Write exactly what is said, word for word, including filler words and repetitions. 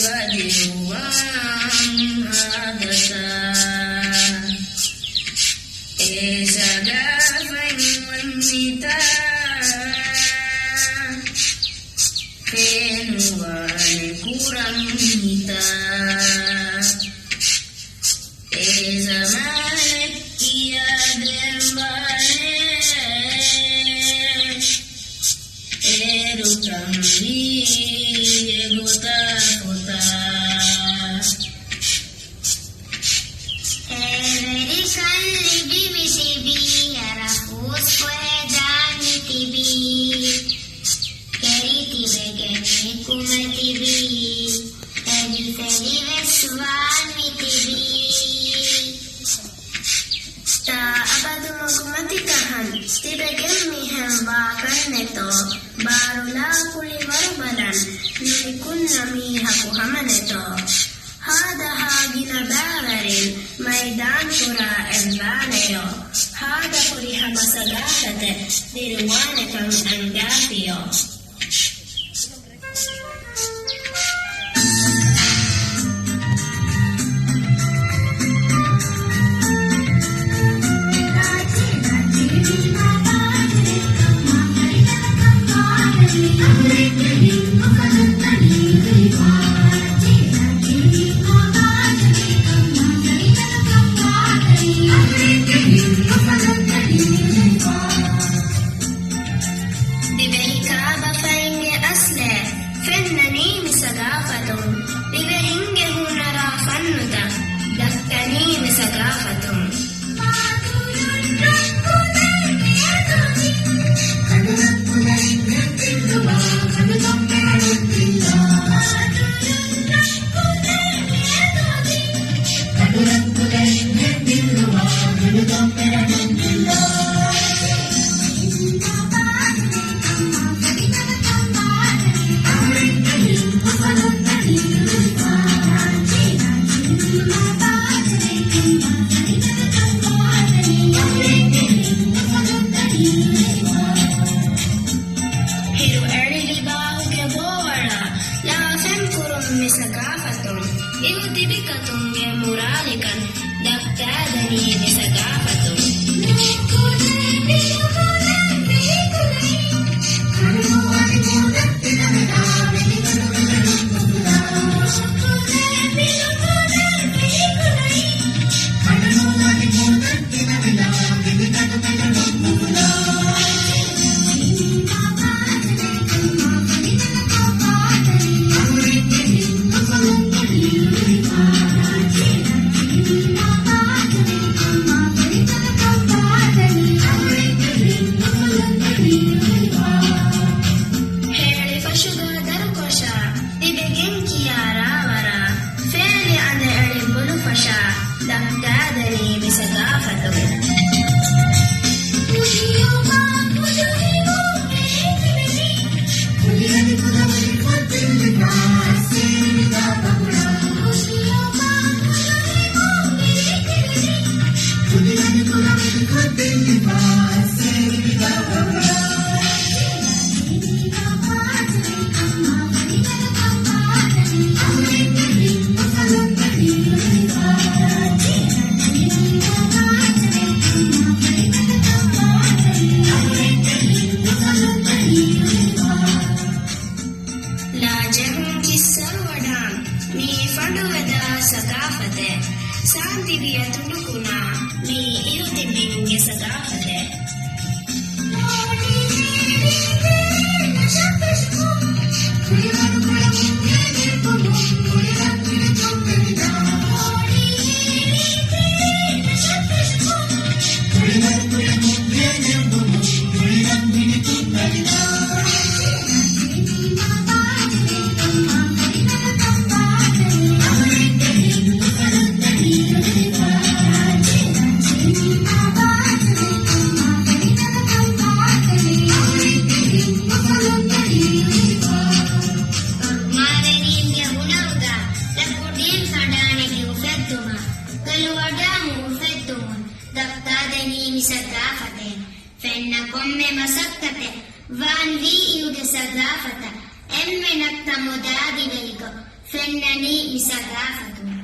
ވަދެއްވާން ހާދަތާ، އޭ ސަގާފަތް ވަންނިތާ، ފޭނުވާނެ ކުރަން ހިތާ. އެ ޒަމާނެއް ކިޔާދޭންވާނެ، އޭރު ކަންވީ އެގޮތާ ފޮތާ. އެވެރިކަން ލިބި މިތިބީ، އަރަފޫސް ކޮހެ ދާން މިތިބީ. ކެރި ތިބެގެން ނިކުމެ ތިބީ، އެލިފެލި ވެސް ވާން މިތިބީ. ތާ އަބަދު މަގުމަތި ކަހަން، ތިބެގެން މިހެން ވާކަށް ނެތޯ. ބާރުލާ ކުޅިވަރު ބަލަން، ނުނިކުންނަ މީހަކު ހަމަ ނެތޯ. ހާދަހާ ގިނަ ބައިވެރިން މައިދާން ކުރާ އެއްވާނެޔޯ. ހާދަ ފުރިހަމަ ސަގާފަތެއް ދިރުވާނެކަން އަންގާފިޔޯ. ދިވެހި ކާބަފައިންގެ އަސްލެއް ފެންނަނީ މި ސަގާފަތުން. ދިވެހިންގެ ހުނަރާ ފަންނުތައް ދައްކަނީ މި ސަގާފަތުން. ހިރު އެޅި ލިބާހުގެ ބޯވަޅާ ލާފެން ކުރުން މި ސަގާފަތުން. އިހު ތިބިކަތުންގެ މުރާލިކަން ދައްކާދެނީ މި ސަގާފަތުން. ހޭޅިފަށުގަ ދަރުކޮށާ، ތިބެގެން ކިޔާ ރާވަރާ، ފޭލި އަނދައެޅި ބޮލުފަށާ، ދައްކާދެނީ މި ސަގާފަތުން. ލާޖެހުން ކިއްސަރު ވަޑާން މީ ފަނޑުވެދާ ސަގާފަތެއް. ސާންތިބިޔަ ތުނޑުކުނާ މީ އިހުތިބިންގެ ސަގާފަތެއް. މާވެރީންގެ ހުނަރުގަ ލަކުޑިން ކަނޑާނެތި އުފެއްދުމަށް، ގަލުވަޑާން އުފެއްދުމުން ދައްކާދެނީ މި ސަގާފަތެއް. ފެންނަ ކޮންމެ މަސައްކަތެއް ވާންވީ އިހުގެ ސަގާފަތަށް. އެންމެ ނައްތަ މުދާ ދިވެހިކޮށް ފެންނަނީ މި ސަގާފަތުން.